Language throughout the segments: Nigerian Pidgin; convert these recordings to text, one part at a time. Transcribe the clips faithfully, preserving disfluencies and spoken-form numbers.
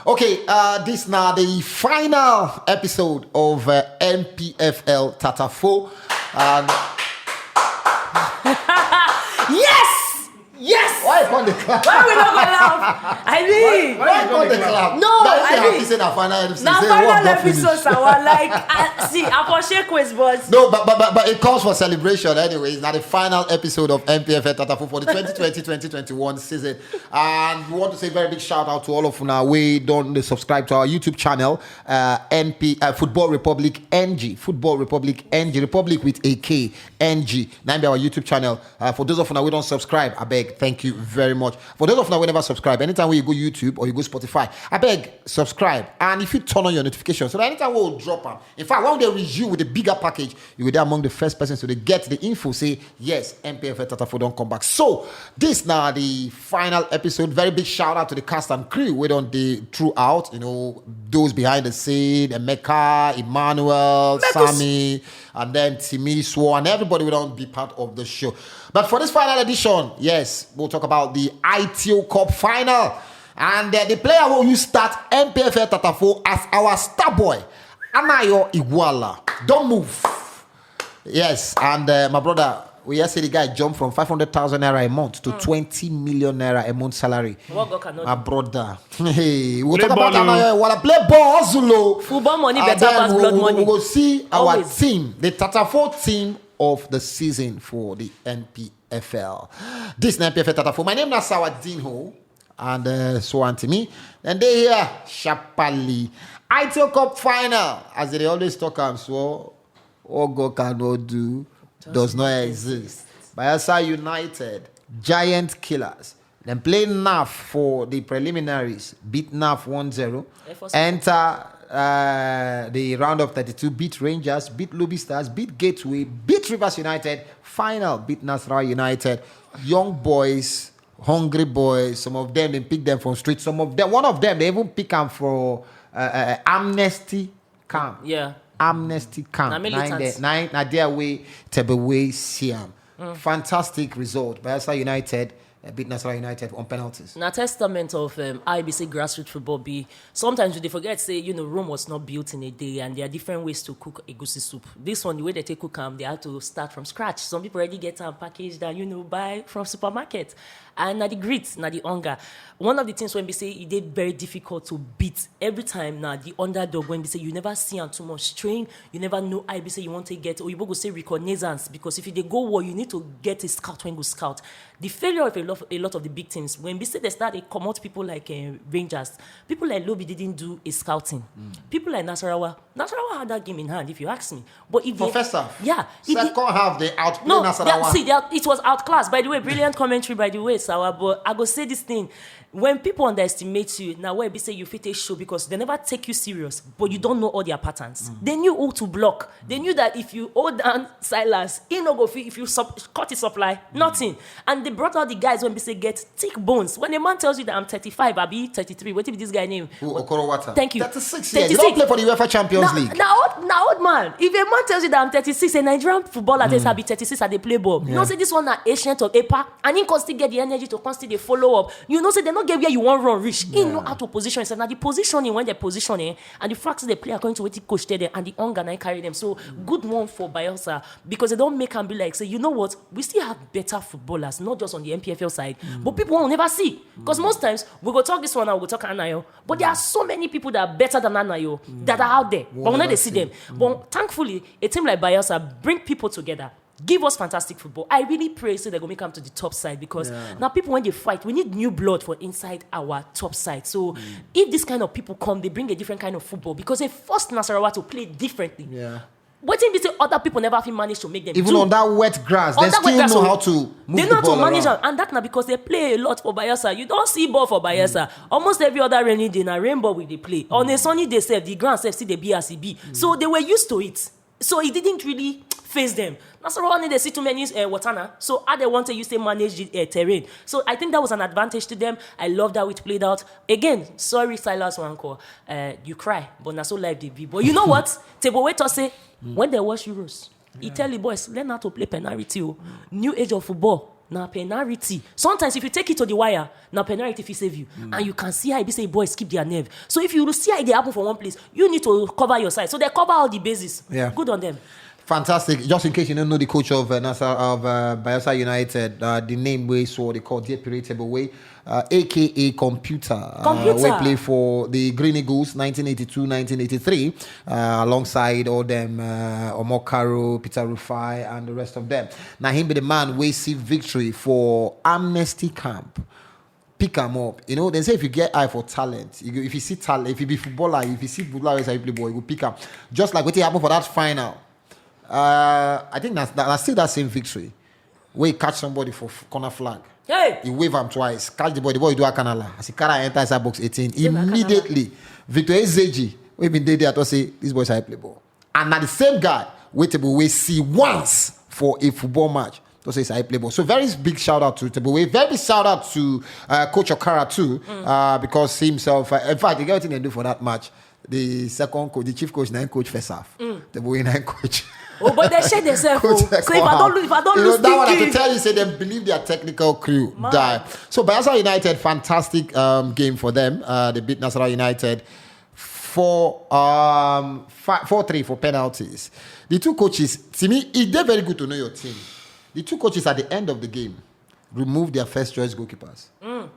Okay, uh, this now the final episode of uh, N P F L Tatafo. And Yes! Yes! Why you on the clap? Why we not gonna laugh? I mean, Why you on the clap? No, That's I the mean, This is our final episode. Now Say, final "What, God, finish?" Episode, I was like, I, see, I for shake ways, but No, but, but but but it calls for celebration anyway. It's not the final episode of N P F L Tatafo for the twenty twenty twenty twenty-one season. And we want to say very big shout out to all of una. We don't subscribe to our YouTube channel, uh, N P uh, Football Republic N G. Football Republic N G. Republic with a K. N G. Now be our YouTube channel. Uh, for those of una we don't subscribe, I beg, thank you very much. For those of una we never subscribe, anytime we go YouTube or you go Spotify, I beg, subscribe. And if you turn on your notifications, so that anytime we'll drop them, in fact, when they reach you with a bigger package, you will be among the first persons to get the info. Say, "Yes, N P F L Tatafo don't come back." So, this now the final episode. Very big shout out to the cast and crew. We don't the throughout, you know, those behind the scene, Emeka, Emmanuel, Sammy, and then Timi Swo, and everybody will don't be part of the show. But for this final edition, yes, we'll talk about the I T O Cup final. And uh, the player who you start N P F L Tatafo as our star boy, Anayo Iguala. Don't move. Yes, and uh, my brother, we hear say the guy jumped from five hundred thousand naira a month to twenty million naira a month salary. What God cannot My do. Brother. Hey, we'll Play talk about ball, oh. Anayo Iguala. Play ball, hustle, oh. Football money And better then pass we'll, blood we'll, money. We'll see our Always. Team, the Tatafo team of the season for the N P F L. This is N P F L Tatafo. My name is Sawadinho. And uh, so on to me. And they here, Shapali. I T O Cup final, as they always talk, I'm so Ogo cannot do, does not exist. Bayelsa United, Giant Killers. Then play N A F for the preliminaries, beat N A F one zero. Efforts. Enter uh, the round of thirty-two, beat Rangers, beat Lobi Stars, beat Gateway, beat Rivers United, final, beat Nasarawa United. Young boys, hungry boys, some of them, they pick them from street. Some of them, one of them, they even pick them for uh, uh, amnesty camp. Yeah. Amnesty camp. Na Nine militant. there, nine, na there way, Tebe way, Siam. Fantastic result. Bayelsa United uh, beat Nasarawa United on penalties. Na testament of um, I B C grassroots football be sometimes we dey forget say you know Rome was not built in a day, and there are different ways to cook egusi soup. This one, the way they take cook am, they have to start from scratch. Some people already get am packaged and you know buy from supermarket. And na the grit, na the hunger. One of the things wey be say e dey very difficult to beat every time na the underdog wey be say you never see am too much train, you never know how e be say you wan take get, oyibo go say reconnaissance, because if you dey go war, you need to get a scout wey go scout. The failure of a lot, a lot of the big teams, when we say they start, they comot people like uh, Rangers, people like Lobi didn't do a scouting. People like Nasarawa, Nasarawa had that game in hand, if you ask me. But if For they, first half. Yeah. If they- Second half, they outplay no, Nasarawa. they, see, they are, it was outclassed. By the way, brilliant commentary, by the way, Sawa. But I go say this thing: when people underestimate you, now where be say you fit take show because they never take you serious, but you don't know all their patterns. They knew who to block. They knew that if you hold down Silas, he no go fit. If you sup- cut his supply, nothing. And they brought out the guys when be say get thick bones. When a man tells you that I'm thirty-five, I be thirty-three. What if this guy name? Who, Okoro Wata? Thank you. Thirty-six years. You don't play for the UEFA Champions Now, League. now, old, now, old man. If a man tells you that I'm thirty-six, a Nigerian footballer tells I be thirty-six, I dey play ball. You know, say this one na ancient of Epa, and he can still get the energy to constantly dey follow up. You know, say they not get where you want run reach. He know how to position himself. Now the positioning when they position eh, and the facts they play according to what the coach tell them, and the hunger na carry them. So good one for Bayelsa because they don't make am be like say you know what, we still have better footballers, not just on the N P F L side, but people will never see. Because most times we go talk this one, I will talk Anayo, but there are so many people that are better than Anayo that are out there, but we not dey see them. But thankfully, a team like Bayelsa bring people together. Give us fantastic football. I really pray so they go make come to the top side because now people when they fight, we need new blood for inside our top side. So if this kind of people come, they bring a different kind of football because they force Nasarawa to play differently. Yeah. What if they say other people never fit manage to make them Even do? On that wet grass, On they that still grass, know oh, how to move they the know how ball to manage around. Am, and that na because they play a lot for Bayelsa. You don't see ball for Bayelsa. Almost every other rainy day na rain ball we dey play. On a sunny day, sef the ground sef still dey be as e be. So they were used to it. So it didn't really phase them. Nasarawa need dey see too many uh, water na. So how they want to use to manage the uh, terrain. So I think that was an advantage to them. I love how it played out. Again, sorry Silas Wanko, uh, you cry, but na so life dey be. But you know what? Table wait us say when they watch Euros, he tell the boys learn how to play penalty. Oh. New age of football. Na penalty. Sometimes if you take it to the wire, na penalty fit save you. And you can see how e be say boys keep their nerve. So if you see how e dey happen for one place, you need to cover your side. So they cover all the bases. Yeah. Good on them. Fantastic. Just in case you don't know the coach of uh, Nasser of uh, Bayelsa United, uh, the name we saw they call Diepire Teboway, uh, A K A Computer, Computer. Uh, we play for the Green Eagles nineteen eighty-two nineteen eighty-three, uh, alongside all them uh, Omokaro, Peter Rufai, and the rest of them. Now him be the man we see victory for Amnesty Camp. Pick him up. You know, they say if you get eye for talent, you, if you see talent, if you be footballer, if you see footballer as a play ball, you go pick up. Just like what happened for that final. Uh, I think that's, that's still that same victory where he catch somebody for f- corner flag. Hey! He wave him twice, catch the ball, the ball do a canala. As he carry enter inside box eighteen, Save Akanala. Immediately, Victor Ezeji, we been there, there to say, "This boy's a play ball." And now the same guy, waitable, we see once for a football match. To say it's a play ball. So very big shout out to Tebowe. Very big shout out to uh, Coach Okara too, uh, because he himself, uh, in fact, the guy thing they do for that match, the second coach, the chief coach, nine coach first half. Tebowe nine coach. Oh, but they share themselves. Coach Oh. So if I Ekwa. don't lose, if I don't You know, lose that one I thinking, can tell you, say they believe their technical crew Man. die. So Bayelsa United, fantastic um, game for them. Uh, they beat Nasarawa United four um five, four three for penalties. The two coaches, to me, it they're very good to know your team. The two coaches at the end of the game remove their first choice goalkeepers,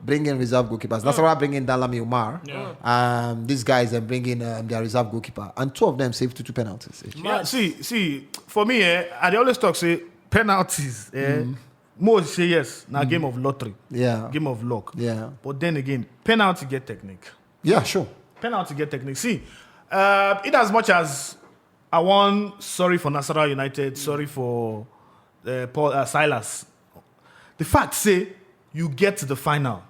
bring in reserve goalkeepers. That's why bring in Dalami Umar. Um, these guys are bringing um, their reserve goalkeeper, and two of them saved two, two penalties. Each. Yeah, see, see, for me, eh, I dey always talk say penalties. Eh, Mo say yes, na game of lottery, Yeah. game of luck. Yeah. But then again, penalty get technique. Yeah, sure. Penalty get technique. See, uh, in as much as I want sorry for Nasarawa United, sorry for uh, Paul uh, Silas. The fact say you get to the final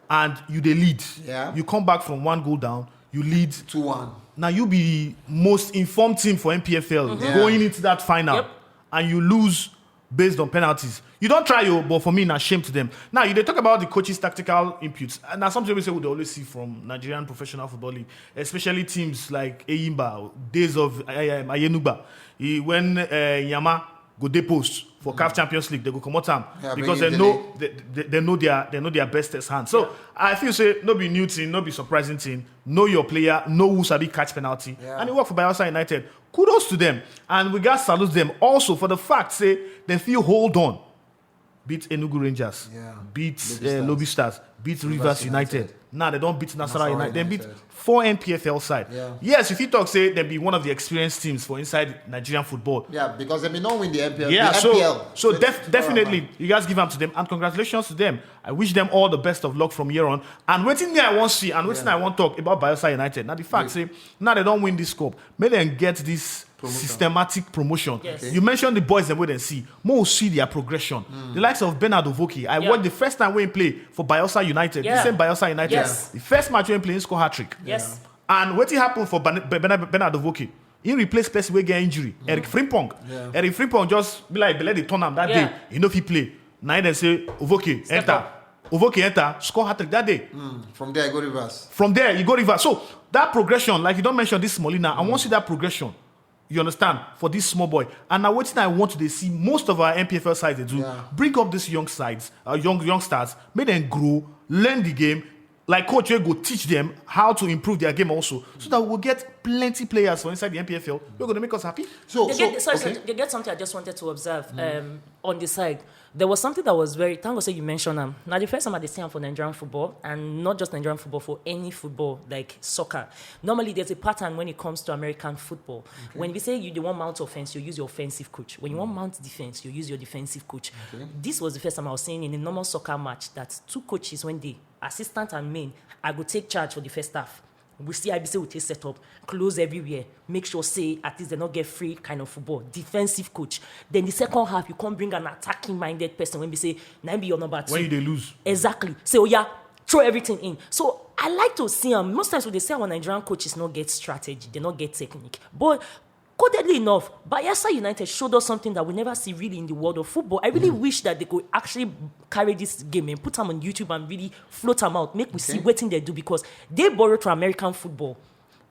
and you dey lead. Yeah. You come back from one goal down, you lead. Two one. Now you be most informed team for N P F L Yeah. going into that final, Yep. and you lose based on penalties. You don't try you, but for me, na shame to them. Now you dey talk about the coaches' tactical inputs, and that's something we say we dey always see from Nigerian professional football league, especially teams like Eyimba, days of uh, Ayenugba, he, when uh, Yama go dey post for CAF Champions League, they go comot am Yeah, because bring they in know they, they, they know their they know their best as hand. So I feel say no be new thing, no be surprising thing. Know your player, know who sabi catch penalty, Yeah. and it work for Bayelsa United. Kudos to them, and we got salute them also for the fact say they feel hold on, beat Enugu Rangers, Yeah. beat Lobi uh, Stars. Lobi Stars, beat Rivers, Rivers United. United. Now they don't beat Nasarawa Nasarawa United. They beat United. Four N P F L side. Yeah. Yes, if you talk say they be one of the experienced teams for inside Nigerian football. Yeah, because they be not win the N P L. Yeah, the so N P L. so They- def- definitely you guys give am to them, and congratulations to them. I wish them all the best of luck from here on. And wetin me I wan see and wetin Yeah. I wan talk about Bayelsa United. Now the fact say now they don't win this cup, make them get this Promotion. Systematic promotion. Yes. You mentioned the boys that we then see. Mo see their progression. The likes of Bernard Ovoki. I Yeah. watched the first time we play for Bayelsa United. Yeah. This same Bayelsa United. Yes. The first match we play, he score hat trick. Yes. And wetin happen for Bernard Bernard Ovoki? He replace person wey get injury, Eric Frimpong. Yeah. Eric Frimpong just be like belle dey turn am that Yeah. day. He no fit play. Na him dem say Ovoki Step enter. Up. Ovoki enter, score hat trick that day. From there, I go reverse. From there, you go reverse. So that progression, like you don't mention this Molina, I want to see that progression. You understand? For this small boy. And now wetin I want to dey see most of our N P F L sides they do, Yeah. bring up these young sides, uh, young young stars, make them grow, learn the game. Like coach wey go teach them how to improve their game also, so that we will get plenty players for inside the N P F L. We're gonna make us happy. So, They so get, sorry, okay. sorry, they get something I just wanted to observe um, on the side. There was something that was very, thank God say you mentioned them. Now, the first time I dey see am for Nigerian football, and not just Nigerian football, for any football, like soccer. Normally, there's a pattern when it comes to American football. When we say you dey wan mount offense, you use your offensive coach. When you wan mount defense, you use your defensive coach. This was the first time I was seeing in a normal soccer match that two coaches, when they assistant and main, I go take charge for the first half. We see I be say we take set up, close everywhere, make sure say at least they not get free kind of football. Defensive coach. Then the second half, you can't bring an attacking minded person when we say, "Now be your number two." When you dey lose. Exactly. Say, "Oh yeah, throw everything in." So I like to see them. Most times when they say our Nigerian coaches not get strategy, they not get technique. But codedly enough, Bayelsa United showed us something that we never see really in the world of football. I really wish that they could actually carry this game and put them on YouTube and really float them out, make we see wetin they do, because they borrowed from American football.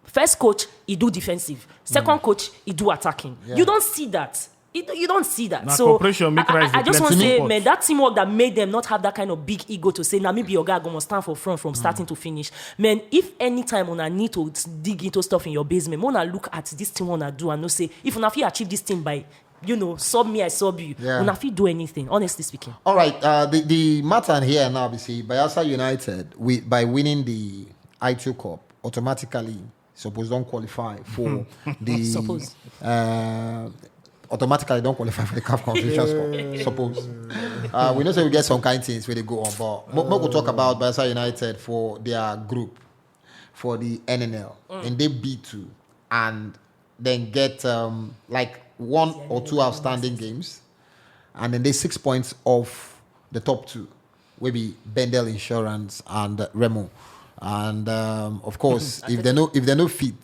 First coach, he do defensive. Second coach, he do attacking. Yeah. You don't see that. You, you don't see that. Na so cooperation make I, I, rice I just want to say, man, that teamwork that made them not have that kind of big ego to say, "Now maybe your guy gonna stand for front from starting to finish." Man, if anytime una need to dig into stuff in your basement, una look at this thing una do and no say, if una fit achieve this thing by, you know, sub me, I sub you. Yeah. Una fit do anything, honestly speaking. All right. Uh, the, the matter here now, we see Bayelsa United, we, by winning the I two Cup, automatically suppose don't qualify for the suppose. Uh, automatically don't qualify for the CAF Confederations Cup. Suppose. Uh, we know say we get some kind things where they go on, but mo- mo go talk about Bayelsa United for their group for the N N L, and they B two, and then get um, like one or two outstanding games, and then they six points off the top two, will be Bendel Insurance and Remo. And um, of course, if they no if they no fit,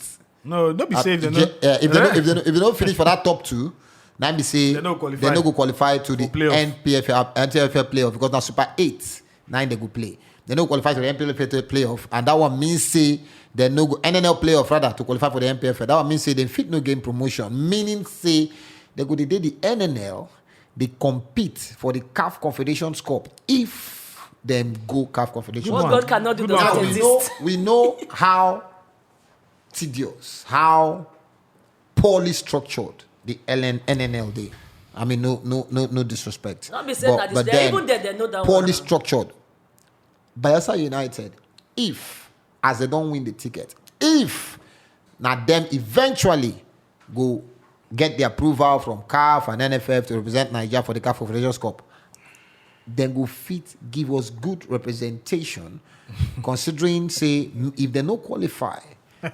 No, no be uh, say if they no. Uh, if they no, if they no, if they no finish for that top two, now be say they no qualify, they no go qualify to the playoff. N P F L, N P F L playoff because now Super Eight, now they go play. They no qualify to the N P F L playoff, and that one means say they no go N N L playoff rather to qualify for the N P F L. That one means say they fit no gain promotion, meaning say they go they the N N L, they compete for the CAF Confederations Cup if them go CAF Confederations Cup. What God cannot do does not exist. We know how tedious, how poorly structured the L N, N N L day. I mean, no, no, no, no disrespect. Not be saying but, that but then, even there, they know that poorly structured. Bayelsa United, if as they don't win the ticket, if now them eventually go get the approval from CAF and N F F to represent Nigeria for the CAF Confederations Cup, then go fit give us good representation, considering say if they no qualify,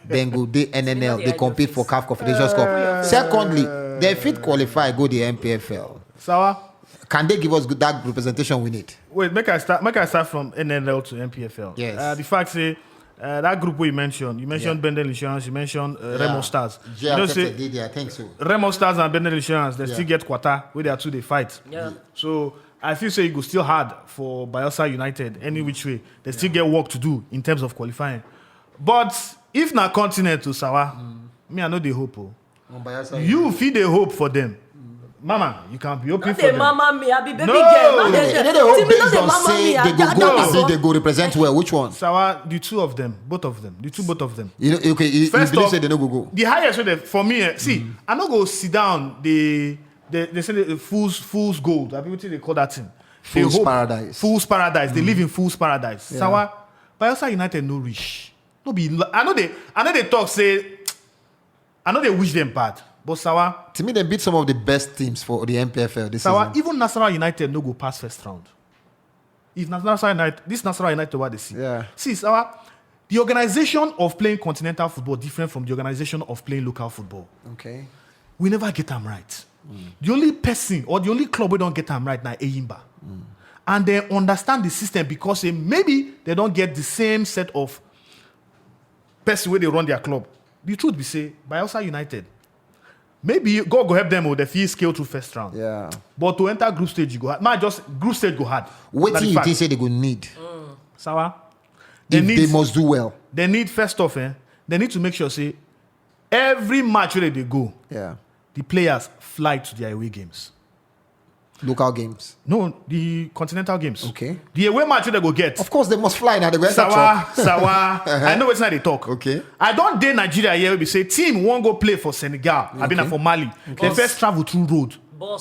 then go the N N L, they compete for CAF Confederations Cup. Secondly, they fit qualify, go the N P F L. Sawa. Can they give us good, that representation we need? Wait, make I start. Make I start from N N L to N P F L. Yes. Uh, the fact say uh, that group we mentioned, you mentioned Bendel Insurance, you mentioned uh, Remo Stars. You know, say Remo Stars and Bendel Insurance, they still get quarter where they are two they fight. Yeah. So I feel say it go still hard for Bayelsa United any which way. They still get work to do in terms of qualifying. But if na continent to Sawa, me I know they hope. Oh. You feel they hope for them. Mama, you can be hoping for them. Mama me, I be baby girl. No, they hope based on say they go go, they go represent well. Which one? Sawa, the two of them, both of them, the two, both of them. You know, okay, you, you believe say they no go go. The highest way for me, eh, see, I no go sit down. They they, they say the fool's fool's gold. I people they call that thing. Fool's paradise. Fool's paradise. They live in fool's paradise. Sawa, Bayelsa United no reach. No be. I know they. I know they talk say I know they wish them bad, but Sawa. To me, they beat some of the best teams for the N P F L this season. Even Nasarawa United no go pass first round. If Nasarawa United, this Nasarawa United what they see. Yeah. See, Sawa, the organization of playing continental football different from the organization of playing local football. Okay. We never get them right. The only person or the only club we don't get them right now Eyimba. And they understand the system because eh, maybe they don't get the same set of person where they run their club. The truth be say, Bayelsa United, maybe God go help them with the fee scale to first round. Yeah. But to enter group stage, you go hard. Man, just group stage go hard. What do you think say they go need? Sawa. They need, they must do well. They need first off, eh? They need to make sure say every match where they go, yeah, the players fly to their away games. Local games. No, the continental games. Okay. The away match they go get. Of course, they must fly now. They go enter Sawa, truck. Sawa. I know wetin I dey talk. Okay. I don dey Nigeria here. We say team wan go play for Senegal. I been for Mali. Okay. They first travel through road.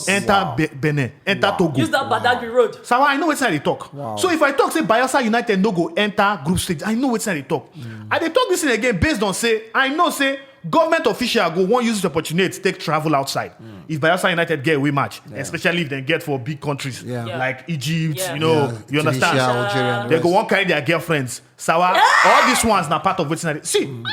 Enter Benin. Enter Togo. Use that Badagry road. Sawa, I know wetin I dey talk. Wow. So if I talk say Bayelsa United no go enter group stage, I know wetin I dey talk. I dey talk this thing again based on say I know say government official go wan use this opportunity take travel outside. If Bayelsa United get away match, especially if they get for big countries like Egypt, you know, you understand? They go wan carry their girlfriends. Sawa, all these ones na part of wetin I dey see.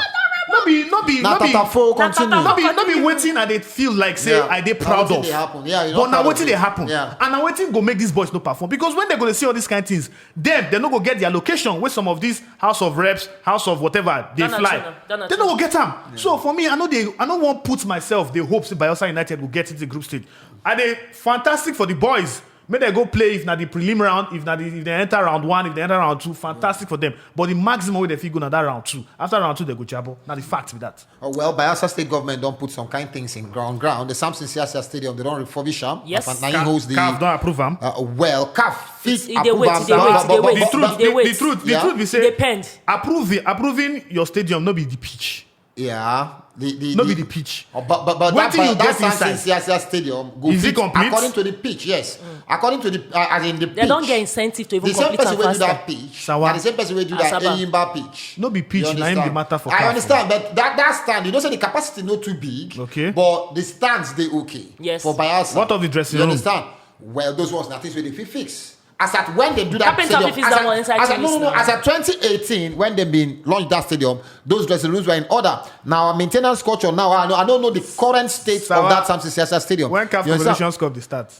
No be, no be, no be, no be, no be wetin I dey feel like say I dey proud of. But na wetin dey happen, and na wetin go make these boys no perform because when they go dey see all these kind things, them they no go get their location where some of these House of Reps, House of whatever they fly. They no go get am. So for me, I know they, I no wan put myself. They hope say Bayelsa United will get into the group stage. I dey fantastic for the boys Make dem go play if na the prelim round, if na the, if they enter round one, if they enter round two, fantastic for them. But the maximum wey they fit go na that round two. After round two, they go jabo. Na the fact be that. Oh, well, Bayelsa State government don put some kind things in ground. Ground. The Samson Siasia Stadium, they don refurbish am. Yes. Na him CAF, holds the CAF don approve am. Uh, well, CAF fit It dey approve wait, am it dey now, wait, but- it dey but- wait, the but- truth, it the, dey wait. the truth, the Yeah. truth be It say approve, depend. Approve the, approving your stadium, no be the pitch. Yeah, the, the, No be the pitch. Oh, but but but Wetin that, you that get Samson inside? Siasia Stadium go Is it fit complete? According to the pitch, yes. According to the uh, as in the They pitch, don't get incentive to even the same complete person and wey do faster. That pitch, Sawa. And the same person wey do that Asaba. Enyimba pitch. No be pitch, You na him be understand? Matter for I CAF. Understand, but that that stand, you know, say the capacity not too big. Okay. But the stands they okay. Yes. For Bayelsa. What of the dressing You room? Understand? Well, those ones na things wey they fit fix. As at when they do that Carpenter stadium, fit fix as that at, one inside as two at, no, weeks no, no, now. As at twenty eighteen, when they been launched that stadium, those dressing rooms were in order. Now, maintenance culture now, I, know, I don't know the current state Sawa. Of that Samson Siasia Stadium. When CAF You understand? Confederations Cup dey start?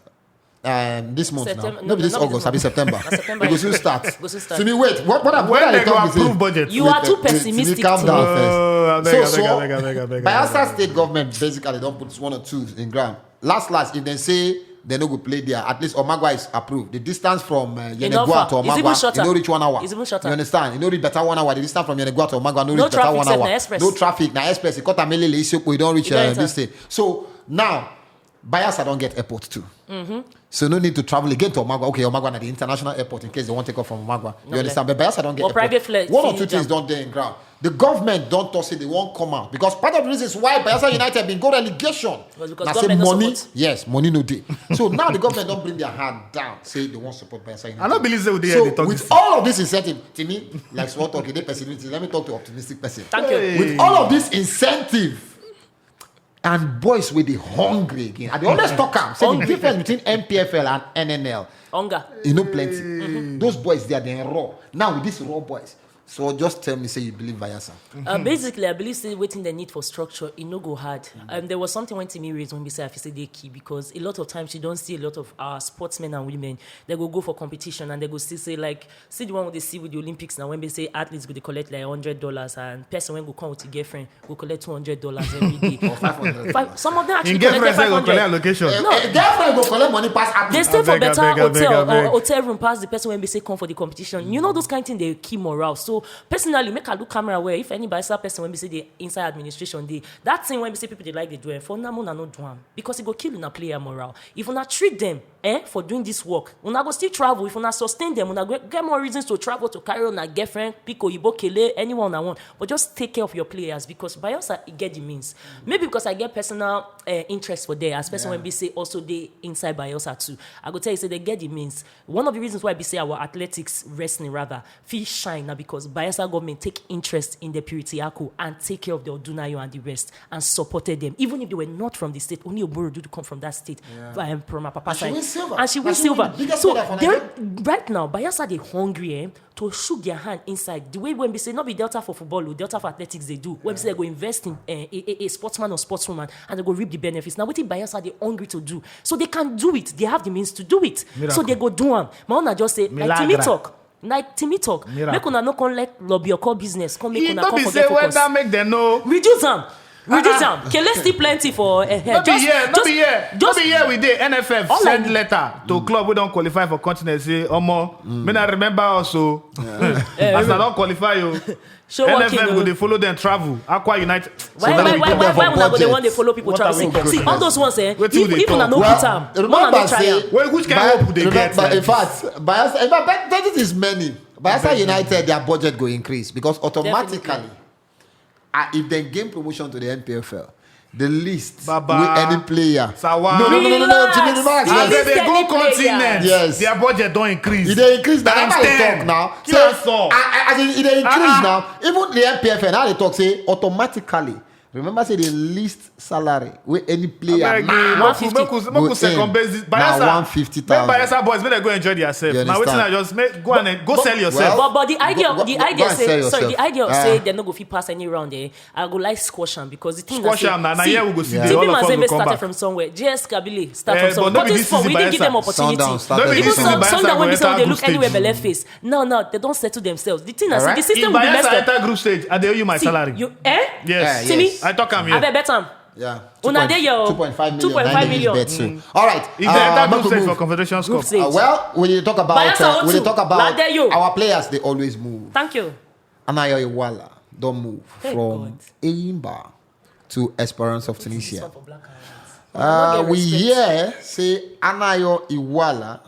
Um, this month September- now. no, No, be this no, no, August, no. Abi September. Na September It go is- soon start. Go soon start. To me, wait. What what When what they I go talk be say- approve budget? You are wait, too wait, wait, pessimistic, Calm down Timo. first. Oh, abeg, so abeg, so abeg, abeg, abeg, abeg, Bayelsa abeg. State government basically don't put one or two in ground. Last last, if they say they no go play there, at least Omagwa is approved. The distance from uh, Enough Yenegua to far. It's even Omagwa, shorter. It no reach one hour. It's even shorter. You understand? It no reach better one hour. The distance from Yenegua to Omagwa no No reach better traffic, one sef, hour. na express. No traffic, na express. It cut Amelele, Isiokpo, you don't reach You don't uh, enter. This state. So now Bayelsa don't get airport too. Mm-hmm. So no need to travel again to Omagwa. Okay, Omagwa na the international airport in case they want take off from Omagwa. You No, understand? But Bayelsa don't get Or airport. Private flight, One or fit two things jam. Don't dey in ground. The government don't talk say they won't come out because part of the reasons why Bayelsa United been go relegation Was because na say government no money, support. Yes, money no dey. So now the government don't bring their hand down, say they won't support Bayelsa United. I no believe say we dey So here dey talk with this. All of this incentive, to me, like small talk, you dey pessimistic. Let me talk to optimistic person. Thank you. With all of this incentive and boys wey dey hungry again, I dey always talk am say the Hungry. Difference between N P F L and N N L, Hunger. E no plenty. Those boys there, they raw. Now with these raw boys, so just tell me say you believe Bayelsa. Uh, basically, I believe say wetin they need for structure, e no go hard. Um, there was something when Timi raised when we say I feel say they key because a lot of times you don't see a lot of our sportsmen and women. They go go for competition and they go see say like see the one wey they see with the Olympics now when they say athletes go dey collect like hundred dollars and person when go come with a girlfriend go collect two hundred dollars every day. Or five hundred. Five, some of them actually In girlfriend collected sef go five hundred. collect allocation. Eh, eh, girlfriend go collect money pass They athlete. stay for Abeg, better abeg, abeg, hotel abeg. Or hotel room pass the person when we say come for the competition. You know those kind of things they keep morale. So personally, make I look camera where if anybody saw person when we say they inside administration, they that thing when we say people they like they do it for now, una no do am because it go kill una player morale. If una treat them, eh, for doing this work, una go still travel. If una sustain them, una go get more reasons to travel to carry on a girlfriend, pick Oyibo Kele, anyone I want. But just take care of your players because Bayelsa e get the means. Maybe because I get personal uh, interest for there, as person Yeah. When we say also they inside Bayelsa too. I go tell you say they get the means. One of the reasons why we say our athletics wrestling rather feel shine now because Bayelsa government take interest in the Purity Ako and take care of the Odunayo and the rest and supported them. Even if they were not from the state, only Oboro do come from that state. Yeah. Um, from my papa And she side. win silver. And she And win she win silver. biggest So medal for they're- Nigeria. Right now, Bayelsa they hungry, eh? To shook their hand inside the way when we say not be Delta for football or Delta for athletics they do when we say they go invest in uh, a, a, a sportsman or sportswoman and they go reap the benefits. Now what if Bayelsa they hungry to do so they can do it. They have the means to do it. So Miracle. They go do am. My own I just say like Timi Milagra. Talk, like Timi Talk. Miracle. Make una no come like lobby your core business. Come make E una no come be forget say focus. Whether make them know. Reduce am. Reduce Ah, am. Kele still plenty for uh, No be here, no be here, no just be here we dey. N F F All send I- letter to club wey don qualify for continent say omo, may na remember us o. As na don qualify o. Show working N F F go o. Dey follow them travel. Akwa United. Why So why now we why put why them why for una go dey budget. wan dey follow people What travel? are we See, see doing? All those ones eh. Wetin If we dey if una talk? no Well, put am, remember una no try say am. Wait, which kind By- hope they get remember, like in this? Fact, Bayelsa, in fact, that is many. Bayelsa United, their budget go increase because automatically, Definitely. uh, if they gain promotion to the N P F L, the least Baba. With any player. Sawa. No, no, no, no, no, no. Relax. Jimmy, relax. As Yes. they dey go Any player. Continent, Yes. Their budget don increase. If they increase, that Times I dey ten. Talk now. Kill us all. I, I, as in, if they increase Ah. Now, even the N P F L, now they talk say automatically. Remember say the least salary wey any player Abeg, now make we- make we- make we go second earn base this. na Bayelsa, one fifty thousand. Make Bayelsa boys, make they go enjoy themselves. You Now wetin understand? I just make go and go sell yourself. Well, But but the idea go- go- the go idea and say sell sorry the yourself. Idea of Ah. Say they no go fit pass any round eh. I go like squash am because the thing Squash say, am na, na see, here we go see T the V all of us Mazembe go come started back. From somewhere. J S Kabili Eh, started from but somewhere. no be Coaches this for season we didn't give them Bayelsa. Opportunity. Sundowns started No be Even this some season some that Bayelsa when go be say enter they group Look anywhere stage. Belle face. Now now they don't settle themselves. The thing I say Alright? the system If will be messed Bayelsa up. Enter group stage, I dey owe you my See, salary. You eh? Yes. Eh, Timi, yes. I talk am here. I bet bet am. Yeah. Una dey here o. Two point five million. Two point five million. Bet too. All right. If uh, they enter make group we stage move. For Confederation Group Cup. stage. Uh, well, we dey talk about Bayelsa uh, we dey Otu, talk about Ladeyo. Our players dey always move. Thank you. Anayo Iwala don move Thank from God. Eyimba to Esperance of Tunisia. This one for black and white. Uh, Una no we get respect. Hear say Anayo Iwala,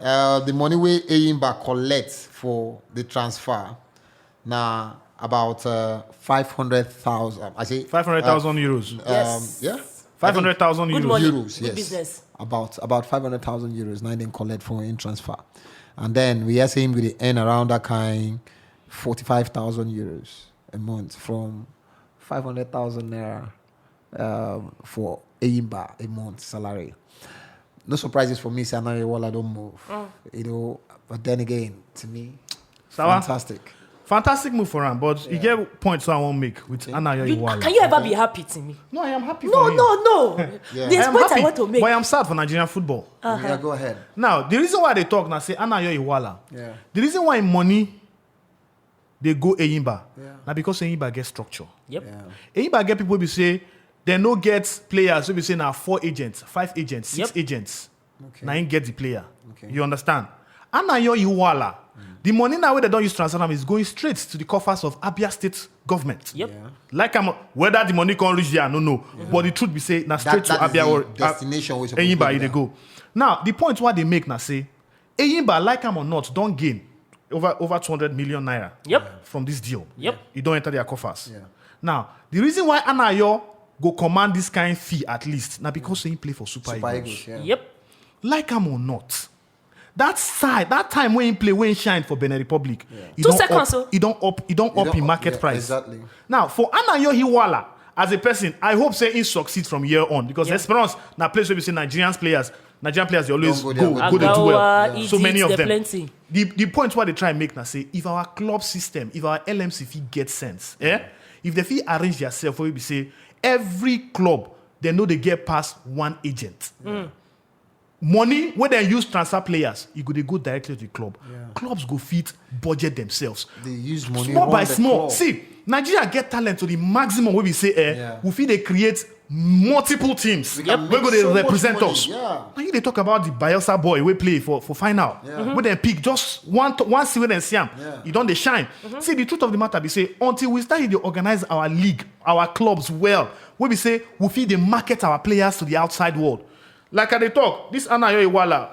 uh, the money wey Eyimba collect for the transfer na about uh, five hundred thousand. I say Five hundred thousand euros. Uh, Yes. um, yeah. Five hundred thousand Good euros. money. Euros, Good yes. Business. About about five hundred thousand euros. Now then collect for in transfer, and then we are saying we dey earn around that kind forty-five thousand euros a month from five hundred thousand naira um, for Eyimba a month salary. No surprises for me. Say Anayo Iwala don move. You know, but then again, to me, Sawa? Fantastic. Fantastic move for am, but you get points I won't make with Anayo You, Iwala. Can you ever be happy to me? No, I am happy No, for him. No, no. Yeah. There's I am point happy, I want to make. But I am sad for Nigerian football. Yeah, go ahead. Now, the reason why they talk now say Anayo Iwala. Yeah. The reason why money they go Eyimba. Yeah. Now because Eyimba get structure. Yep. Yeah. Eyimba get people be say they no get players. So be say now four agents, five agents, six Yep. Agents. Okay. Now he get the player. Okay. You understand? Anayo Iwala. The money now where they don't use transfer am is going straight to the coffers of Abia State government. Yep. Yeah. Like I'm whether the money can reach there, I don't know. But the truth be say now straight That- to that is Abia the or destination wey suppose Eyimba be they that. Go. Now the point why they make now say Eyimba, like I'm or not, don't gain over over two hundred million naira Yep. From this deal. Yep. You don't enter their coffers. Yeah. Now the reason why Anayo go command this kind fee at least now because he play for Super, Super Eagles. Eagles. Yeah. Yep. Like I'm or not, that side, that time when he play, when he shine for Benin Republic, he Two don't seconds, up, oh. He don't up, he don't You up don't in up- market yeah, price. Exactly. Now for Anayo Iwala, as a person, I hope say he succeeds from here on because Yeah. Esperance now place where we say Nigerians players, Nigerian players they always Don't go go there, go, go do there. well. Agawa, So many Idit, of they're them. Plenty. The the point what they try and make now say if our club system, if our L M C fit get sense, eh? If they fit arrange themselves, we be say every club they know they get past one agent. Money when they use transfer players, you go they go directly to the club. Yeah. Clubs go fit budget themselves. They use money Small run by the small. club. See, Nigeria get talent to the maximum. Where we say, eh, Yeah. we feel they create multiple teams. We can We make go they so much represent money, us. Yeah. Now you they talk about the Bayelsa boy we play for for final. Yeah. When they pick just one to, one see when they see him, Yeah. you don't they shine. See, the truth of the matter be say until we start to organize our league, our clubs well, we be say we feel they market our players to the outside world. Like I they talk, this Anayo Iwala,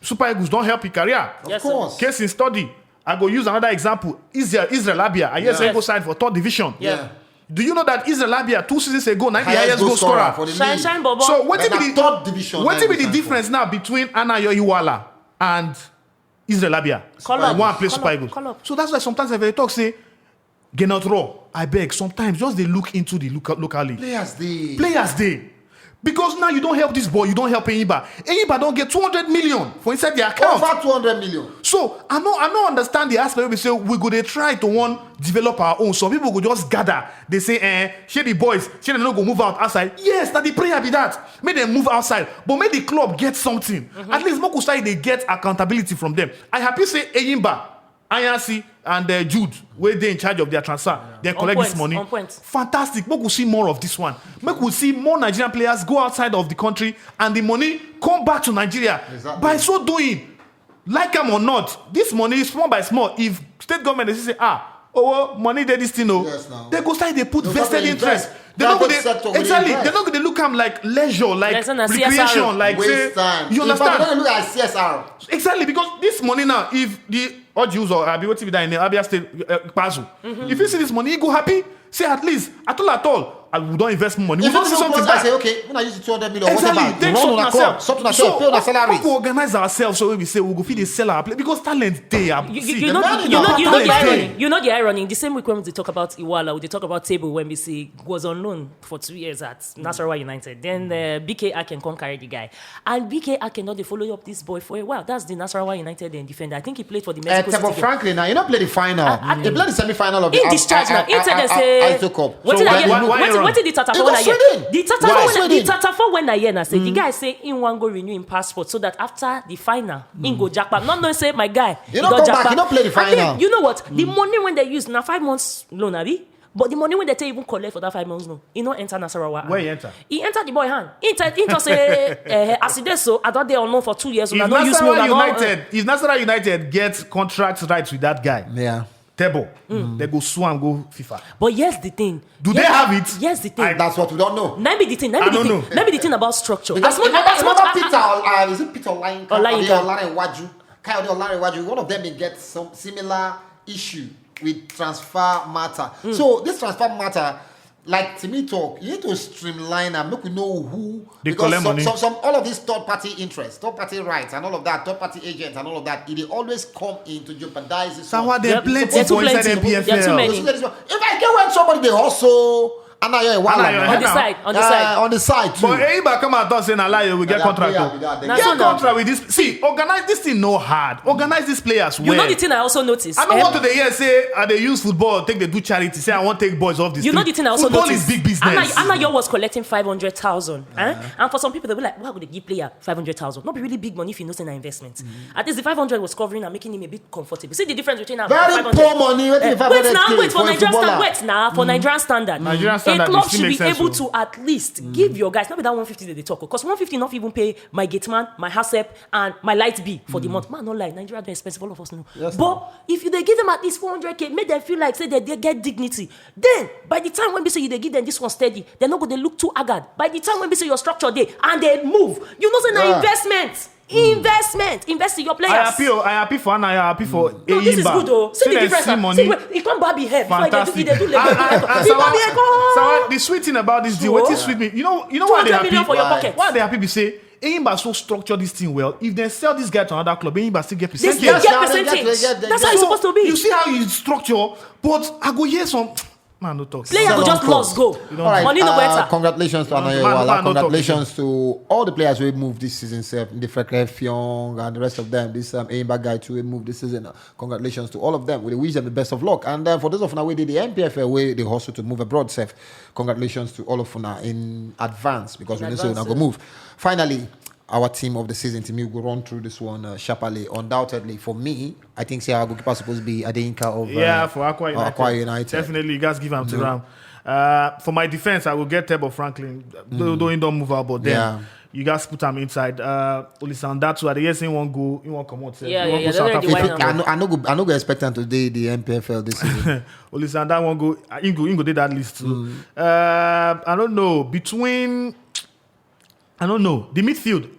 Super Eagles don't help his career. Of Yes, sir. Course. Case in study, I go use another example. Israel, Israel Abia. I hear Yeah. say go sign for third division. Yeah. Yeah. Do you know that Israel Abia two seasons ago, ninety Highest highest goal goal scorer scorer? For the Shine, league. shine, Bobo. So what Like be a the third division, what na be we the sign difference now between Anayo Iwala and Israel Abia? Call up, One play call Super up, Eagles. Call up. So that's why sometimes if they talk say, Gennaro, I beg. Sometimes just they look into the local, local league. Players they. Players they. Because now you don't help this boy, you don't help Enyimba. Enyimba don't get two hundred million for inside their account. Over two hundred million. So I know I don't understand the aspect. We say we go they try to one develop our own. Some people go just gather. They say, eh, share the boys, share they no go move out outside. Yes, that the prayer be that. Make them move outside, but make the club get something. At least Mokusai they get accountability from them. I happy say Enyimba, Ayansi, and uh, Jude, where they in charge of their transfer, they On collect point, this money. On point. Fantastic. Make we see more of this one. Make we see more Nigerian players go outside of the country and the money come back to Nigeria. Exactly. By so doing, like them or not, this money is small by small. If state government they say, ah, oh, money they this thing, oh, Yes, now. They go side they put No, vested they interest. invest. They no go Private they, sector will exactly. invest. They no go they look them like leisure, like Less than a recreation, C S R. Like Waste say, time. You In fact, understand? They don't look at C S R. Exactly, because this money now, if the Oji Uzo, Abi, what be that in Abia State, uh, Pazu? If you see this money, you go happy. Say at least, at all, at all, I will don't invest money. We If don't you see see something something, I back. Say, okay, when I use the two hundred million, Exactly. Whatever, Take run something on yourself. account, something So, yourself, pay on what- salaries. What we organize ourselves so we say we go feed the sell our play because talent they are. You, you, See, you know, man you is know, not you know the talented. irony. You know the irony. The same week when we dey talk about Iwala, we dey talk about Table when we say was on loan for two years at Nasarawa United. Then uh, B K Aken come carry the guy, and B K Aken don dey follow up this boy for a while. That's the Nasarawa United then defender. I think he played for the Uh, Mexico Tebo City. Franklin, now you don't play the final. Ah, They play the semi-final of the He Al- discharged Al- now. He Al- tell them Al- say, Al- Cup. what So did I why- hear? why- why What Aaron? what did the Tatafo They when go I hear? Sweden. The They go Tatafo when Sweden. the Tatafo when I hear na say the guy say he wan go renew him passport so that after the final he go japa. Not knowing say my guy He no come back, he no play the And then, final. You know what? The money when they use na five months loan abi. But the money wey dem take even collect for that five months, no, e no enter Nasarawa hand. Where e enter? E enter the boy hand. E tell, e talk say, eh, as e dey so, I don dey unknown for two years, una If no use me, Nasarawa una no. United, if Nasarawa United get contract rights with that guy, Yeah. Tebo, they go sue am go FIFA. But here's the thing. Do they have it? Here's the thing. That's what we don't know. Na be the thing. Na I be the don't thing. know. Na be the thing about structure. Because As much remember, as much remember as Peter Ol- uh, is it Peter Olayinka? Olayinka. Abi Olanrewaju? Kayode Olanrewaju. One of them been get some similar issue with transfer matter. So this transfer matter, like Timi talk, you need to streamline and make we know who They because collect some, money. some, some all of these third party interests, third party rights, and all of that, third party agents and all of that, it dey always come in to jeopardize this. Sawa, One. there are Yep. plenty There are too for inside plenty. There are too N P F L. many. So, so there is one. If I get when somebody dey hustle, and now you're a Anayo, On the now. Side, on the uh, side. On the side too. But Enyimba come out talk say na lie, we get Na contract. player Oh. be that. They Na Get so now. Contract with this. See, organize this thing no hard. Organize these players You well. Know the thing I also notice. I don't eh? Want to dey hear say I dey use football take dey do charity. Say I want take boys off the You street. Know the thing I also Football notice. Is big business. Anayo was collecting five hundred thousand, eh? And for some people, they be like, "Why would they give player five hundred thousand? Not be really big money if you know say na investment." At least the five hundred was covering and making him a bit comfortable. See the difference between now Very five hundred. Poor money. Wetin Eh, five wait hundred now, K wait for for a Nigerian footballer? Standard. Wait now for Nigerian standard. Nigerian standard, A club it still should be makes sense, able so. To at least give your guys. Not be that one fifty that they talk because one fifty not even pay my gate man, my house help, and my light bill for the month. Man, no lie, Nigeria dey expensive. All of us know. Yes, But if you dey give them at least four hundred K, make them feel like say they, they get dignity. Then by the time when we say you dey give them this one steady, they no go dey look too haggard. By the time when we say your structure dey and they move, you know say na Yeah. Investment. Investment. Invest in your players. I happy, oh, I happy for Anayo, I happy for No, this is Enyimba. Good though. See Say the they difference. See See, money. Wait, he come back be here before he dey do, Fantastic. he dey do And, and, and Legon. He come Sawa, here come. Sawa, the sweet thing about this deal, what is sweet me? You know, you know why they Two hundred million happy? For your pocket. Why they happy? Be say Enyimba so structure this thing well. If they sell this guy to another club, Enyimba still get They percentage. still Yes, get sir, they get- percentage. they get- they That's get- how it's So, supposed to be. You see how you structure, but I go hear some. Man, no talk. Player Sell go on just club. Lost go. All right, Money no go uh, enter. Congratulations to Man, Anayo man, Wala. man, no talk. Congratulations to all the players who moved this season. Self, the Fekre Fiong and the rest of them. This um, Enyimba guy too, who moved this season. Congratulations to all of them. We wish them the best of luck. And uh, for those of now who did the N P F L, where they hustle to move abroad, self, congratulations to all of now in advance because In we know say una advance, go move. Finally, our team of the season, team, you go run through this one uh, sharply. Undoubtedly, for me, I think say our goalkeeper supposed to be Adeyinka of uh, Yeah, for Akwa uh, United. Akwa United. Definitely, you guys give him to Ram. Uh, for my defense, I will get Tebo Franklin. Though, though he don't move out, but then Yeah. you guys put him inside. Uh, Olisanda too. At the yes, he won't go. He won't come out. Yeah, He yeah, won't yeah, go South they're already Africa. lined If, I, know, I know go. I know go expect them to do the N P F L this season. Olisanda won't go. Uh, he go. He go did that list too. Uh, I don't know between. I don't know the midfield.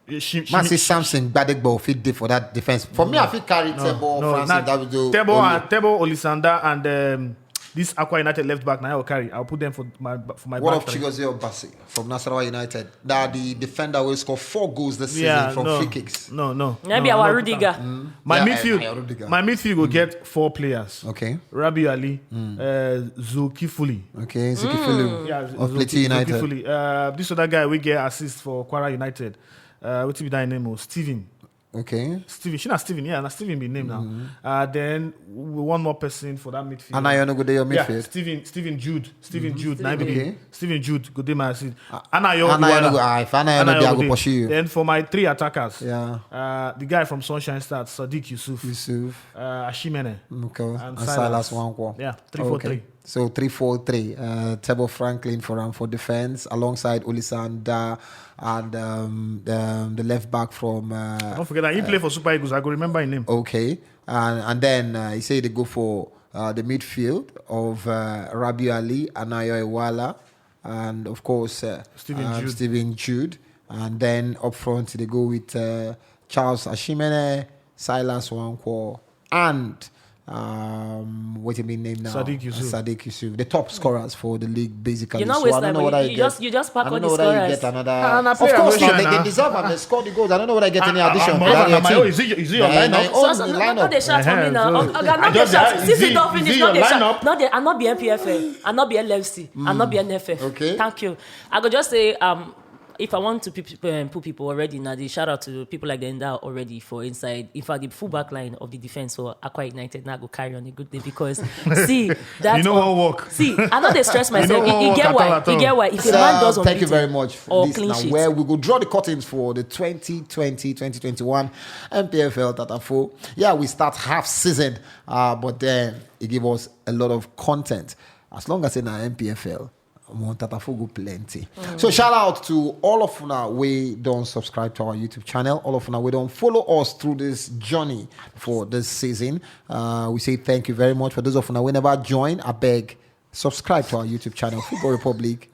Uh, Shi- Man, Shimi- see Samson Gbadegbo fit dey for that defense. For me, I fit carry Tebo, No, Francis, not Davido, Tebo, Olu. And, Tebo, Olisanda, and um, this Akwa United left back. Now I'll carry. I'll put them for my for my What back of three. Chigozie Obasi from Nasarawa United? That the defender will score four goals this season Yeah, from no, free kicks. No, no. Maybe no, our no, Rudiger. Peter. My Yeah, midfield, yeah, Rudiger. My midfield will get four players. Okay, Rabiu Ali, uh, Zulkifli. okay, Zikifulu Yeah, of Zulki- Plateau United. Zulkifli. Uh, this other guy we get assist for Kwara United. Uh, what be that name? Oh, Steven. Okay, Steven. She not Steven. Yeah, not Steven be name now. Uh, then we one more person for that midfield. Anayo no go dey your Yeah, midfield. Steven, Steven Jude, Steven Jude, na Steven be Jude. Steven Jude go dey my seat. Anayo, Anayo Owuwala. no go. Ah, if Anayo no be, I go dey. Pursue you. Then for my three attackers, Yeah. uh, the guy from Sunshine Stars, Sadiq Yusuf, Yusuf, uh, Ashimene, okay, and, and Silas Silas. Nwankwo. Yeah, three four three. So three four three. Uh, Tebo Franklin for um, for defense, alongside Olisanda and um, the, um, the left back from. Uh, Don't forget that he play for Super Eagles. I go remember his name. Okay, and and then uh, he said they go for uh, the midfield of uh, Rabiu Ali, Anayo Owuwala, and of course uh, Steven um, Jude. Steven Jude, and then up front they go with uh, Charles Ashimene, Silas Nwankwo, and um, what do you mean name now? Sadiq Yusuf. Sadiq Yusuf, the top scorers for the league, basically. You know, So waste I don't time. know whether You, you just get, you just pack I all don't the know whether you scorers. Get another. Ah, na Of player course, wey now, shine they, na. They deserve and they score the goals. I don't know whether I get any Ah, addition ah, for my that own, your my team. own, is it, is it your Yeah, lineup? my So, own so no, lineup. no, they shout for me now. Uh-huh. Oga, no, I they just- shout. is Since it- they don't is finish, it no, your they shout. Lineup? No, they, I not be N P F L. I not be L F C. I not be N F F. Okay. Thank you. I go just say, um, if I want to pe- pe- um, put people already now, they shout out to people like Denda already for inside. In fact, the full back line of the defense for Akwa United now go carry on a good day because see that You know one- what work? See, I know they stress myself. You know You, you what get work at all, why? at all. You get why? If a So, man does thank you unbeaten very much for or this. Clean Now, sheet. Where we go draw the curtains for the twenty twenty twenty twenty-one N P F L Tatafo. Yeah, we start half season, uh, but then it gave us a lot of content. As long as say na N P F L, omo, Tatafogo plenty. So shout out to all of una wey don subscribe to our YouTube channel, all of una wey don follow us through this journey for this season. Uh, we say thank you very much. For those of una wey never join, abeg subscribe to our YouTube channel, Football Republic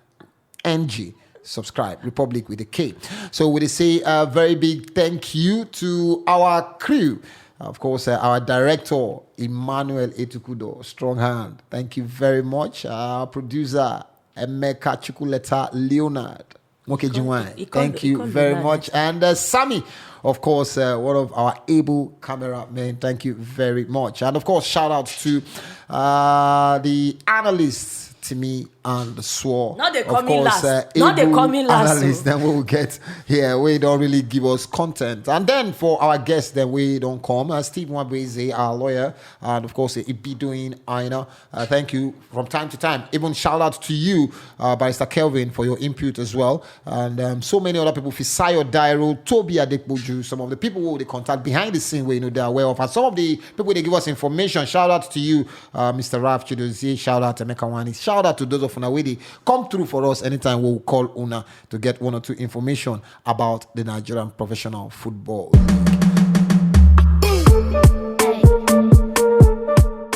N G. Subscribe, Republic with a K. So we say a very big thank you to our crew. Of course, uh, our director, Emmanuel Etukudo, strong hand. Thank you very much. Our producer, Emeka Chukwuleta Leonard. Mokejiwan, He can't- thank he you can't very deny much. And uh, Sammy, of course, uh, one of our able cameramen. Thank you very much. And of course, shout out to uh, the analysts, Timmy and Swore. Not they Of coming course, last. Uh, Not they able coming last, analysts, oh. Then we will get here. We don't really give us content. And then for our guests, then we don't come. Uh, Steve Mwabeze, our lawyer, and of course, uh, Ibidoin Aina. Uh, thank you from time to time. Even shout out to you, uh, Barrister Kelvin, for your input as well. And um, so many other people, Fisayo Dairo, Toby Adekboju, some of the people who they contact behind the scene where you know they're aware of. And some of the people they give us information. Shout out to you, uh, Mister Ralph Chidozie. Shout out to Emeka Wani. Shout out to those of una wey dey come through for us anytime we will call una to get one or two information about the Nigerian professional football.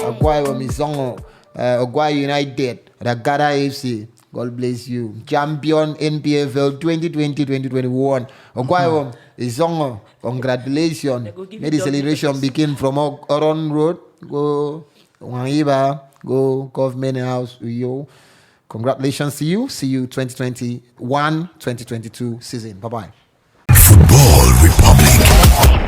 Akwa Ibom Izongo, uh, Akwayu United, Ragada F C. God bless you. Champion N P F L twenty twenty twenty twenty-one. Akwa Ibom Izongo, congratulations. They go give May you the celebration W F. Begin from O- Oron Road. Go Wangiba. Go Government House. Uyo. Congratulations to you. See you twenty twenty-one twenty twenty-two season. Bye bye. Football Republic.